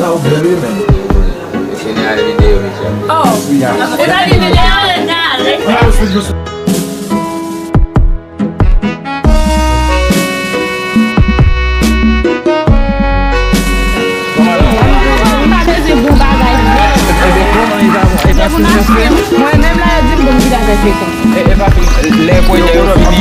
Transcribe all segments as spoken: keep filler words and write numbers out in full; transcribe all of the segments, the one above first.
Sa ou bèl wi menm. Jeneral videyo, mesye. Oh, ou ta di videyo, ale, ale. Mwen menm la, yo di m pou m vide avèk letan. E, e papi, lè pwojè yo fini.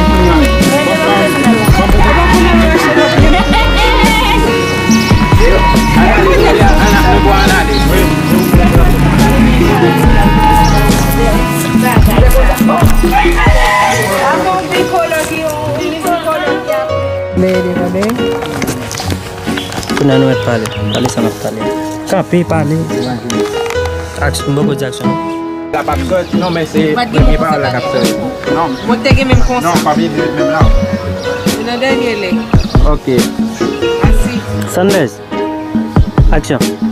Kounye a nou mèt pale. Pale sa n ap pale. Kanpe, pale. Aksyon, m poko di aksyon non. Sa p ap sòti non, men se premye pawòl la k ap sòti. Non. Mwen te gen menm konsa. Non, pa vin menm la. Nan dènye lè. Ok. Asi. Sanders. Aksyon.